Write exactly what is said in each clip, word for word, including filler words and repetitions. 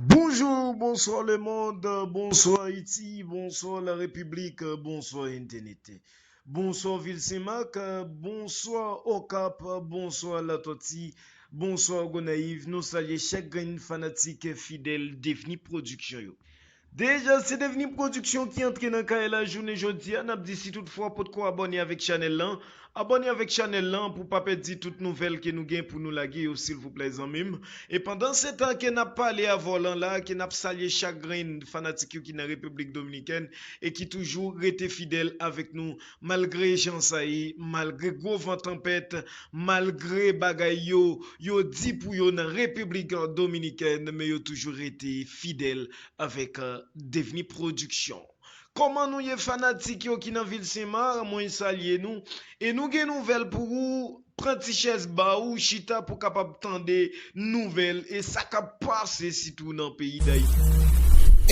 Bonjou, bonswa lemonn, bonswa Ayiti, bonswa larepiblik, bonswa entènèt. Bonswa vil Senmak, bonswa Okap, bonswa Latòti, bonswa Gonayiv. Nou salye chak grenn fanatik fidèl Devni Pwodiksyon yo. Deja, se Devni Pwodiksyon ki antre nan kay la jounen jodi a. N ap di si toutfwa w potko abòne avèk chanèl lan, abòne avèk chanèl lan pou pa pèdi tout nouvèl ke nou gen pou nou lage yo, silvouplè, zanmi m. E pandan se tan ke n ap pale avè w lan la, ke n ap salye chak grenn fanatik yo ki nan Repiblik Dominikèn e ki toujou rete fidèl avèk nou, malgre jan sa ye, malgre gwo van tanpèt, malgre bagay yo, yo di pou yo nan Repiblik Dominikèn, men yo toujou rete fidèl avèk, euh, Devni Pwodiksyon. Kòman nou ye, fanatik yo ki nan vil Senmak? Mwen salye nou. E nou gen nouvèl pou ou. Pran ti chèz ba ou, chita pou kapab tande nouvèl e sa k ap pase sitou nan peyi Dayiti.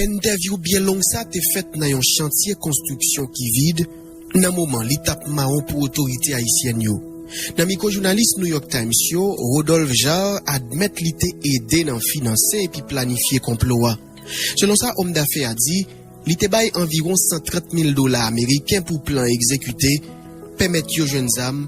Entèvyou byen long sa te fèt nan yon chantye konstriksyon ki vid, nan moman li t ap mawon pou otorite ayisyèn yo. Nan mikwo jounalis New York Times yo, Rodolphe Jaar admèt li te ede nan finanse epi planifye konplo a. Selon sa òm dafè a di, li te bay anviwon san trant mil dola ameriken pou plan egzekite, pèmèt yo jwenn zam,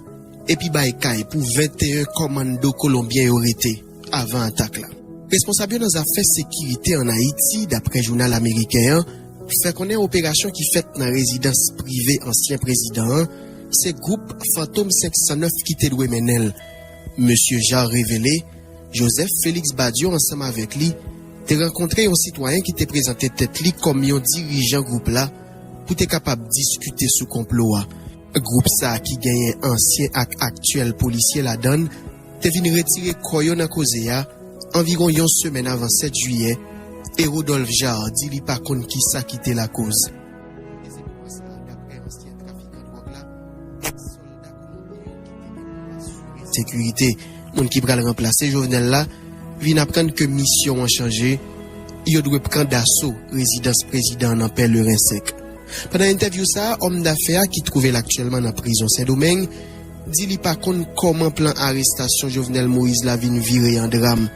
epi bay kay pou venteyen kòmanndo kolonbyen yo rete avan atak la. Responsab yo nan zafè sekirite ann Ayiti, daprè jounal ameriken an, fè konnen operasyon ki fèt nan rezidans prive ansyen prezidan an, se gwoup Fantom senk san nèf ki te dwe mennen l. Mesye Jaar revele, Joseph Félix Badio ansanm avèk li te rankontre yon sitwayen ki te prezante tèt li kòm yon dirijan gwoup la pou te kapab diskite sou konplo a. Gwoup sa a ki genyen ansyen ak aktyèl polisye ladan l te vin retire kò yo nan koze a anviwon yon semèn avan sèt jiyè, e Rodolphe Jaar di li pa konn kisa ki te lakoz. Sekirite, moun ki pral ranplase Jovenel la vin aprann ke misyon an chanje, yo dwe pran daso rezidans prezidan an nan Pèleren senk. Pandan entèvyou sa a, òm dafè a ki twouve l aktyèlman nan prizon Sendomeng di li pa konn kòman plan arestasyon Jovenel Moïse la vin vire an dram.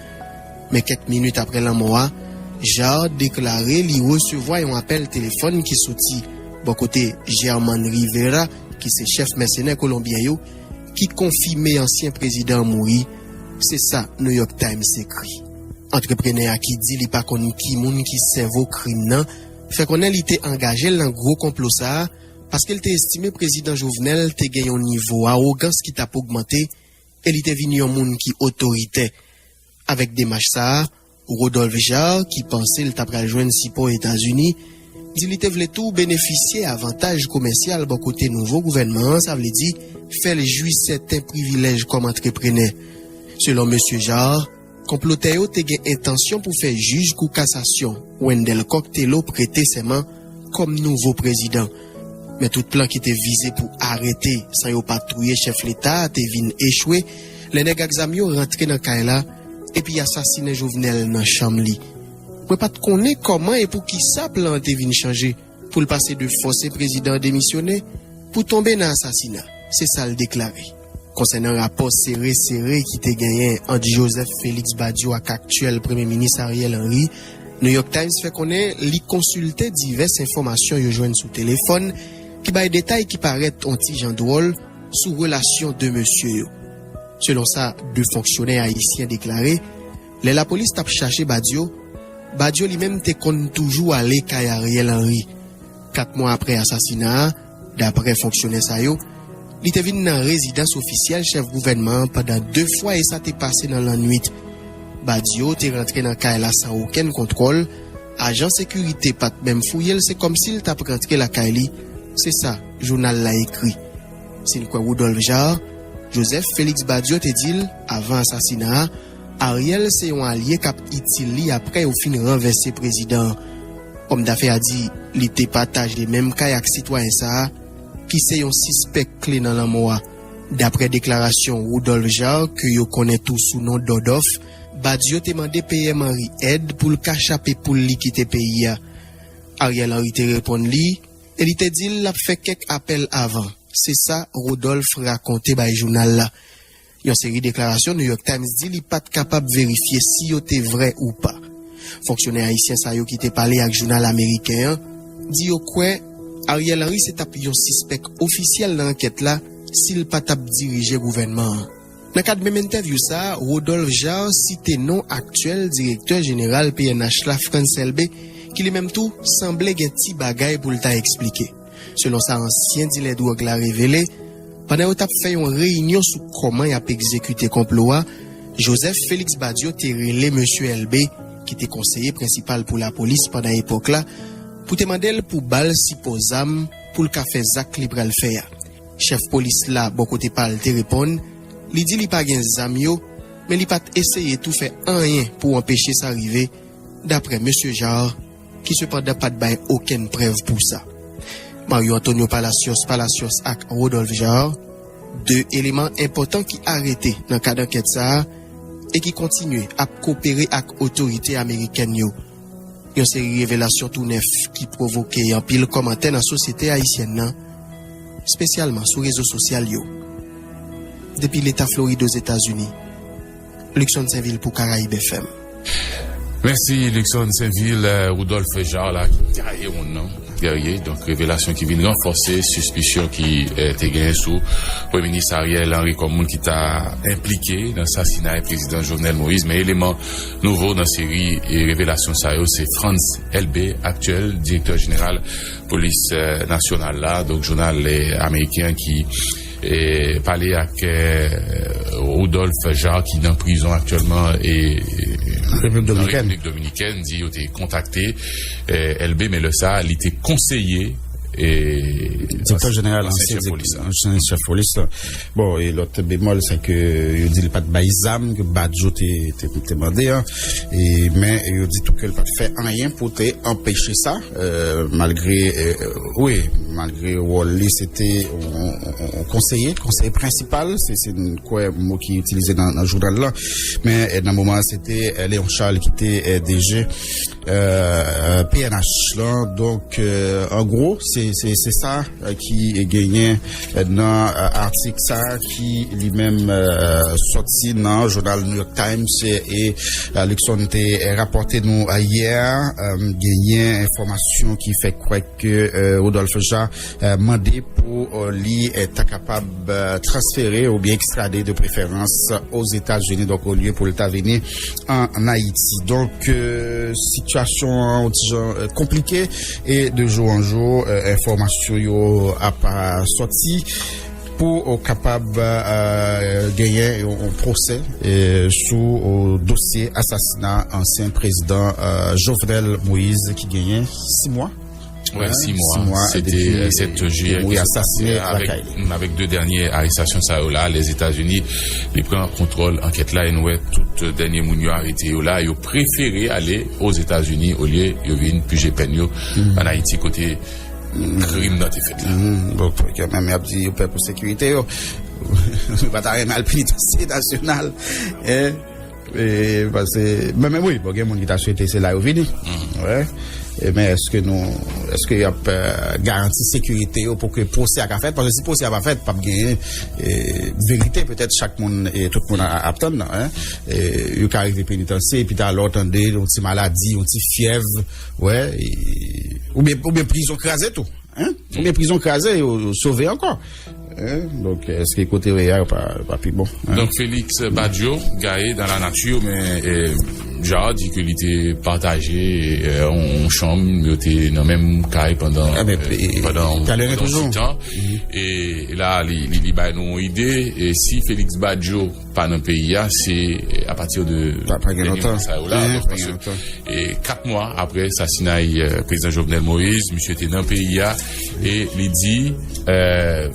Men kèk minit aprè lanmò a, Jaar deklare li resevwa yon apèl telefòn ki soti bò kote German Rivera, ki se chèf mèsenè kolonbyen yo, ki konfime ansyen prezidan an mouri. Se sa New York Times ekri. Antreprenè a ki di li pa konn ki moun ki sèvo krim nan, fè konnen li te angaje l nan gwo konplo sa a, paske l te estime prezidan Jovenel te gen yon nivo awogans ki t ap ogmante, e li te vin yon moun ki otoritè. Avèk demach sa a, Rodolphe Jaar, ki panse l ta pral jwenn sipò Etazini, di li te vle tou benefisye avantaj komèsyal bò kote nouvo gouvènman an, sa vle di fè l jwi sèten privilèj kòm antreprenè. Selon mesye Jaar, konplotè yo te gen entansyon pou fè jij kou kasasyon, Wendell Coq Thelo, prete sèman kòm nouvo prezidan. Men tout plan ki te vize pou arete san yo pa touye chèf leta a te vin echwe lè nèg ak zam yo rantre nan kay la epi asasinen Jovenel nan chanm li. Mwen pa t konnen kòman e poukisa plan an te vin chanje pou l pase de fòse prezidan an demisyone pou tonbe nan asasina, se sa l deklare. Konsènan rapò sere sere ki te genyen ant Joseph Félix Badio ak aktyèl Premye Minis Ariel Henry, New York Times fè konnen li konsilte divès enfòmasyon yo jwenn sou telefòn ki bay detay ki parèt on ti jan dwòl sou relasyon de mesye yo. Selon sa de fonksyonè ayisyen deklare, lè lapolis t ap chache Badio, Badio li menm te konn toujou ale kay Ariel Henry. Kat mwa apre asasina a, daprè fonksyonè sa yo, li te vin nan rezidans ofisyèl chèf gouvènman an pandan de fwa e sa te pase nan lannwit. Badio te rantre nan kay la san okenn kontwòl, ajan sekirite pa t menm fouye l, se kòmsi l t ap rantre lakay li, se sa jounal la ekri. Si n kwè Rodolphe Jaar, Joseph Félix Badio te di l, avan asasina a, Ariel se yon alye k ap itil li apre yo fin ranvèse prezidan an. Òm dafè a di li te pataje menm kay ak sitwayen sa a, ki se yon sispèk kle nan lanmò a. Daprè deklarasyon Rodolphe Jaar, ke yo konnen tou sou non Dòdòf, Badio te mande P M Henry èd pou l ka chape poul li kite peyi a. Ariel Henry te reponn li, e li te di l l ap fè kèk apèl avan. Se sa Rodolphe rakonte bay jounal la. Yon seri deklarasyon New York Times di li pa t kapab verifye si yo te vrè ou pa. Fonksyonè ayisyen sa yo ki te pale ak jounal ameriken an di yo kwè Ariel Henry se t ap yon sispèk ofisyèl nan ankèt la si l pa t ap dirije gouvènman an. Nan kad menm entèvyou sa a, Rodolphe Jaar site non aktyèl direktè jeneral P N H la, Frantz Elbé, ki li menm tou sanble gen ti bagay pou l ta eksplike. Selon sa ansyen dilè dwòg la revele, pandan yo t ap fè yon reyinyon sou kòman y ap egzekite konplo a, Joseph Félix Badio te rele mesye Elbé, ki te konseye prensipal pou lapolis pandan epòk la, pou te mande l pou ba l sipò zam pou l ka fè zak li pral fè a. Chèf polis la, bò kote pa l, te reponn, li di li pa gen zam yo, men li pa t eseye tou fè anyen pou anpeche sa rive, daprè mesye Jaar, ki sepandan pa t bay okenn prèv pou sa. Mario Antonio Palacios Palacios ak Rodolphe Jaar, de eleman enpòtan ki arete nan kad ankèt sa a e ki kontinye ap kopere ak otorite amerikèn yo. Yon seri revelasyon tou nèf ki pwovoke anpil kòmantè nan sosyete ayisyèn nan, espesyalman sou rezo sosyal yo. Depi Leta Florid, Ozetazini, Luckson Sainvil pou Karayib F M. Mèsi, Luckson Sainvil. Rodolphe Jaar la ki gaye moun nan, Guerrier. Donk, revelasyon ki vin ranfòse sispisyon ki te genyen sou Premye Minis Ariel Henry kòm moun ki ta enplike nan sasinay Prezidan Jovenel Moïse. Men eleman nouvo nan seri revelasyon sa yo se Frantz Elbé, aktyèl direktè jeneral polis nasyonal la. Donk, jounal ameriken ki pale ak Rodolphe Jaar ki nan prizon aktyèlman e Repiblik Dominikèn, di yo te kontakte Elbé, men lè sa a li te konseye direktè jeneral, ansyen chèf polis la. Bon, e lòt bemòl se ke yo di li pa t bay zam ke Badio te te mande an. Men yo di tou ke l pa t fè anyen pou te anpeche sa, malgre wi, malgre wòl li se te yon konseye, konseye prensipal, se se n kwè mo ki itilize nan jounal la. Men nan moman an se te Léon Charles ki te D G P N H lan. Donk an gwo se se sa ki genyen nan atik sa ki li menm sòti nan jounal New York Times e Luckson te rapòte nou yè. Genyen enfòmasyon ki fè kwè ke Rodolphe Jaar mande pou li ta kapab transfere oubyen ekstrade de preferans Ozetazini, donk olye pou l ta vini an Ayiti. Donk sitiyasyon an yon ti jan konplike e de jou an jou enfòmasyon yo ap sòti pou kapab genyen yon pwosè sou dosye asasina ansyen prezidan Jovenel Moïse ki genyen sis mwa. Wi, sis mwa. Se te sèt jiyè ki sot pase a, avèk de dènye arestasyon sa yo la, Lèzetazini li pran kontwòl ankèt la e nou wè tout dènye moun yo arete yo la, yo prefere ale Ozetazini olye yo vin pije pèn yo ann Ayiti kote krim nan te fèt la. Bon, kanmenm y ap di yo pè pou sekirite yo. Yo pa ta renmen al penitansye nasyonal. E, paske, men, men wi, bon, gen moun ki ta swete se la yo vini. Wi. E, men èske nou, èske y ap garanti sekirite yo pou ke pwosè a ka fèt? Paske si pwosè a pa fèt, p ap genyen verite. Petèt chak moun, tout moun ap tann nan. Yo ka rive penitansye, epi talè w tande yon ti maladi, yon ti fyèv, wi, oubyen, oubyen prizon kraze tou. Oubyen prizon kraze, yo sove ankò. Donk, èske kote yo ye a, yo pa pi bon? Donk, Félix Badio gaye dans la nature, men Jaar di ke li te pataje yon chanm, yo te nan menm kay pandan yon ti tan. E la, li bay nou yon ide, si Félix Badio pa nan peyi a, se apati de dènye mwa sa yo la, paske kat mwa apre sasinay Prezidan Jovenel Moïse, misye te nan peyi a e li di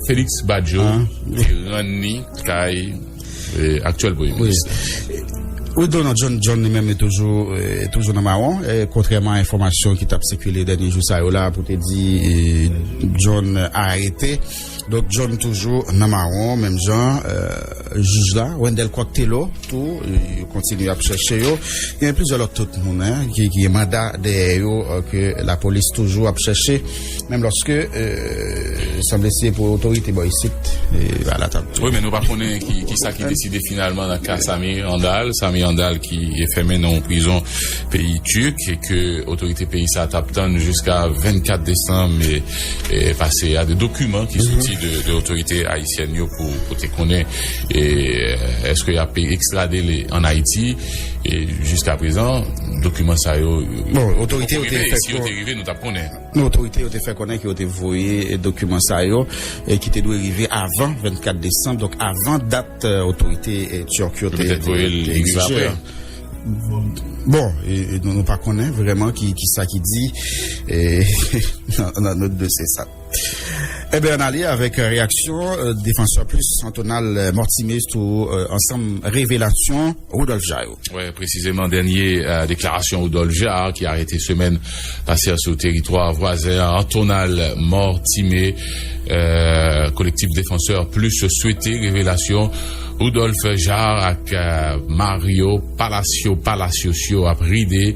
Félix Badio te rann li kay aktyèl Premye Minis la. Wi, Donald John, John li menm li toujou toujou nan mawon, kontrèman a enfòmasyon ki t ap sikile dènye jou sa yo la pou te di John arete. Donk, John toujou nan mawon, menm jan, euh, jij la, Wendell Cocktello, tou, yo kontinye ap chèche yo. Gen plizyè lòt tout moun, en, ki, ki gen manda dèyè yo, euh, ke lapolis toujou ap chèche, menm lòske, euh, sanble se pou otorite bò isit, e, ba la tab. Wi, men nou pa konnen ki, ki sa ki deside finalman nan ka Sammy Handal. Sammy Handal ki fèmen nan yon prizon peyi Tirk, e ke otorite peyi sa t ap tann jiska vennkat desanm, e, e, pase a, de dokiman ki soti de, de otorite ayisyèn yo pou, pou te konnen, e, èske y ap ekstrade li ann Ayiti. E jiska prezan, dokiman sa yo, bon, otorite yo te fè, si yo te rive, nou t ap konnen. Non, otorite yo te fè konnen ke yo te voye, e, dokiman sa yo, e, ki te dwe rive avan vennkat desanm, donk avan dat, e, otorite, e, Tirk yo te, petèt voye l te egzije apre. Bon, e, e, nou, nou pa konnen vrèman ki, ki sa ki di, e, nan, nan nòt dosye sa. Eben, ann ale avèk, e, reyaksyon, e, Défenseur Plus, Antonal, e, Mortimé, sou, e, ansanm revelasyon Rudolph Jaar yo. Wi, presizeman, dènye, e, deklarasyon Rudolph Jaar, ki arete semèn pase a sou teritwa vwazen an, Antonal Mortimé, e, Kolektif Défenseur Plus swete revelasyon Rudolph Jaar ak, e, Mario Palacio, Palacios yo ap ride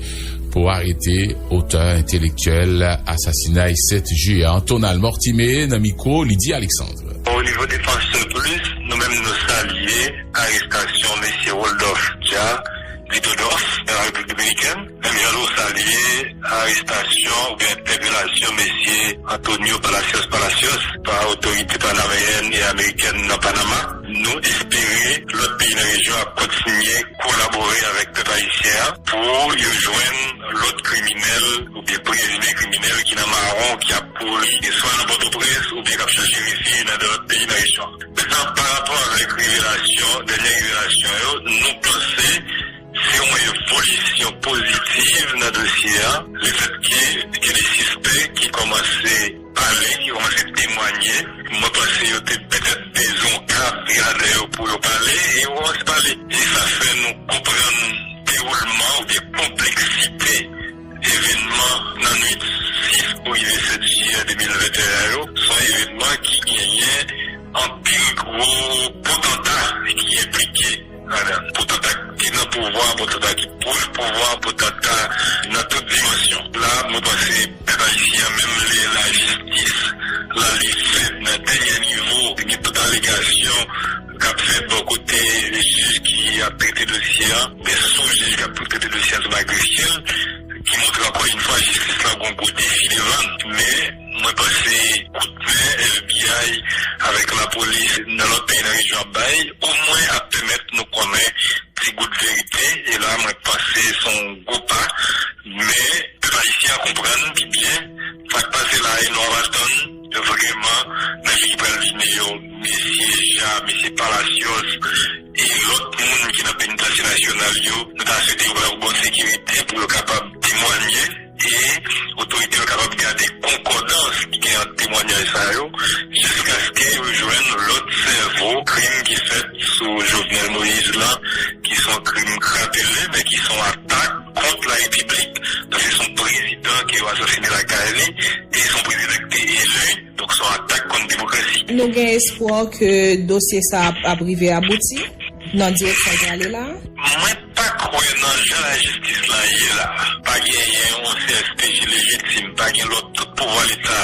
pou arete otè entelektyèl asasinay sèt jiyè a. Antonal Mortimé nan mikwo Lydie Alexandre. O nivo Défenseur Plus, nou menm nou salye arestasyon mesye Rodolphe Jaar, Guido Dorf, nan Repiblik Dominikèn. Menm jan nou salye arestasyon oubyen entèpelasyon mesye Antonio Palacios Palacios pa otorite panameyèn e amerikèn nan Panama. Nou espere lòt peyi nan rejyon ap kontinye kolabore avèk pèp ayisyen an pou yo jwenn lòt kriminèl oubyen prezime kriminèl ki nan mawon, ki ap kouri swa nan Pòtoprens oubyen k ap chache refij nan lòt peyi nan rejyon an. Mentnan, pa rapò avèk revelasyon, dènye revelasyon yo, nou panse se yon evolisyon pozitiv nan dosye a, lefètke gen de sispèk ki kòmanse pale, ki kòmanse temwanye. Mwen panse yo te petèt bezwen yon kad radè yo pou yo pale, e yo kòmanse pale. E sa fè nou konprann dewoulman oubyen konpleksite evènman nan nwit sis pou rive sèt jiyè de mil venteyen yo. Se yon evènman ki genyen anpil gwo potanta ki enplike ladan. Potanta ki nan pouvwa, potanta ki pwòch pouvwa, potanta nan tout dimansyon. La, mwen panse pèp ayisyen an, menm lè lajistis la li fèb nan dènye nivo, gen tout alegasyon k ap fèt bò kote jij ki ap trete dosye a, oubyen sou jij k ap trete dosye a, sou magrefye l, ki montre ankò yon fwa jistis la gon gwo defi devan l. Men, mwen panse koutmen F B I avèk lapolis nan lòt peyi nan rejyon ap bay, omwen ap pèmèt nou konnen ti gout verite, e la mwen panse se yon gwo pa, men pèp ayisyen an konprann pi byen sa k pase la a, e nou ap atann vrèman nan jou ki pral vini yo, mesye Jaar, mesye Palacios, e lòt moun ki nan penitansye nasyonal yo, nou ta swete yo ba yo bon sekirite pou yo kapab temwanye e otorite yo kapab gade konkòdans ki gen ant temwanyaj sa yo, jiskaske yo jwenn lòt sèvo krim ki fèt sou Jovenel Moïse la, ki se yon krim krapele, men ki se yon atak kont la repiblik, paske se yon prezidan ke yo asasine lakay li, e se yon prezidan ki te eli, donk se yon atak kont demokrasi. Nou gen espwa ke dosye sa ap, ap rive abouti nan direksyon l prale la a? Mwen pa kwè nan jan lajistis la ye la. Pa genyen yon C S P J lejitim, pa gen lòt, tout pouvwa leta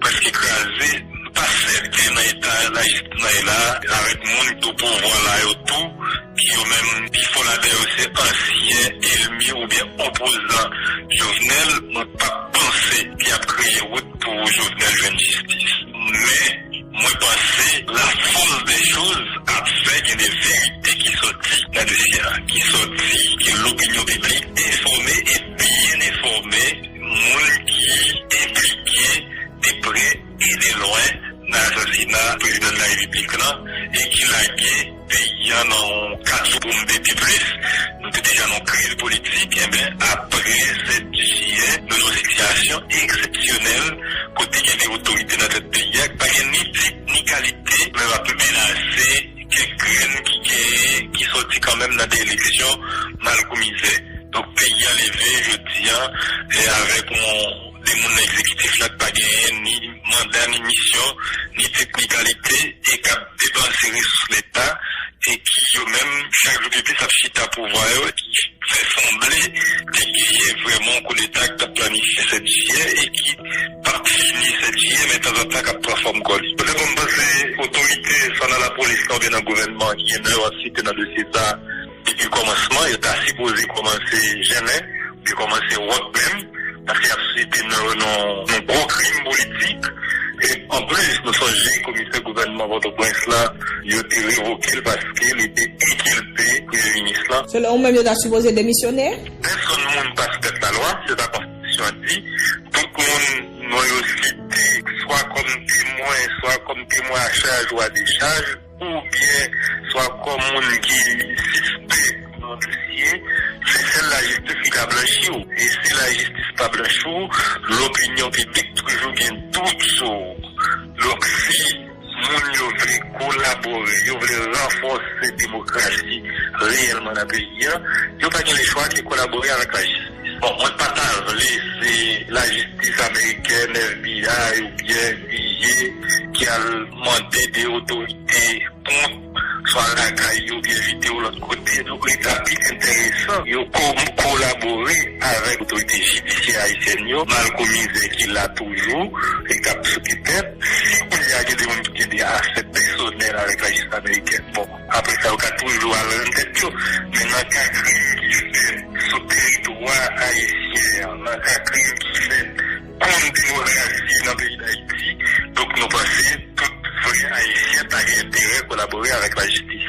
prèske kraze. M pa sèten nan eta lajistis la ye la, avèk moun ki o pouvwa la yo tou, ki yo menm, pifò ladan yo se ansyen ènmi oubyen opozan Jovenel, mwen p ap panse ki ap kreye wout pou Jovenel jwenn jistis. Men, mwen panse la force des choses ap fè gen de verite ki sòti nan dosye a, ki sòti, ke lopinyon piblik enfòme e byen enfòme moun ki enplike de prè e de lwen nan asasina prezidan de la repiblik lan e ki lage peyi a nan yon katwouboum de pi plis. Nou te deja nan yon kriz politik, enben, apre sèt jiyè, nou nan yon sitiyasyon eksepsyonèl, kote gen de otorite nan tèt peyi a ki pa gen ni tit ni kalite, men ap menase kèk grenn ki genyen, ki sòti kanmenm nan de eleksyon mal kou mizè. Donk, peyi a leve jodi a, e avèk yon de moun nan egzekitif Nèg pa genyen ni manda, ni misyon, ni tit, ni kalite, e k ap depanse resous Leta, e ki yo menm, chak jou pi plis, ap chita pouvwa yo, ki fè sanble te genyen vrèman yon koudeta ki t ap planifye sèt jiyè e ki p ap fini sèt jiyè, men tanzantan k ap pran fòm kò li. Petèt, bon, m panse otorite, swa nan lapolis la oubyen nan gouvènman, ki gen non yo ap site nan dosye sa a, depi kòmansman, yo ta sipoze kòmanse jennen, yo kòmanse wòk menm, paske y ap site non yo nan yon gwo krim politik. E anplis, nou sonje komisè gouvènman Pòtoprens la, yo te revoke l paske li te enkilpe premye minis la. Selon ou menm, yo ta sipoze demisyone? Pèsonn moun pa sou tèt lalwa, se sa konstitisyon an di. Tout moun non yo site, swa kòm temwen, swa kòm temwen a chaj ou a dechaj, oubyen swa kòm moun ki sispèk nan dosye, se sèl lajistis ki ka blanchi w. E si lajistis pa blanchi w, lopinyon piblik toujou gen dout sou ou. Donk, si moun yo vle kolabore, yo vle ranfòse demokrasi reyèlman nan peyi a, yo pa gen lechwa ke kolabore avèk lajistis. Bon, mwen pa ta vle se lajistis amerikèn, F B I oubyen D E A ki al mande de otorite kont, swa lakay yo oubyen vide yo lòt kote. Donk, li ta pi enteresan yo ko-, kolabore avèk otorite jidisyè ayisyèn yo, malkomizè ki la toujou e k ap souke tèt. Si kounye a gen de moun ki gen de afè pèsonèl avèk lajistis amerikèn, bon, apre sa, yo ka toujou al rann tèt yo. Men nan ka krim ki fèt sou teritwa ayisyen an, nan ka krim ki fèt kont demokrasi nan peyi Dayiti, donk, nou panse tout vrè Ayisyen ta gen enterè kolabore avèk lajistis.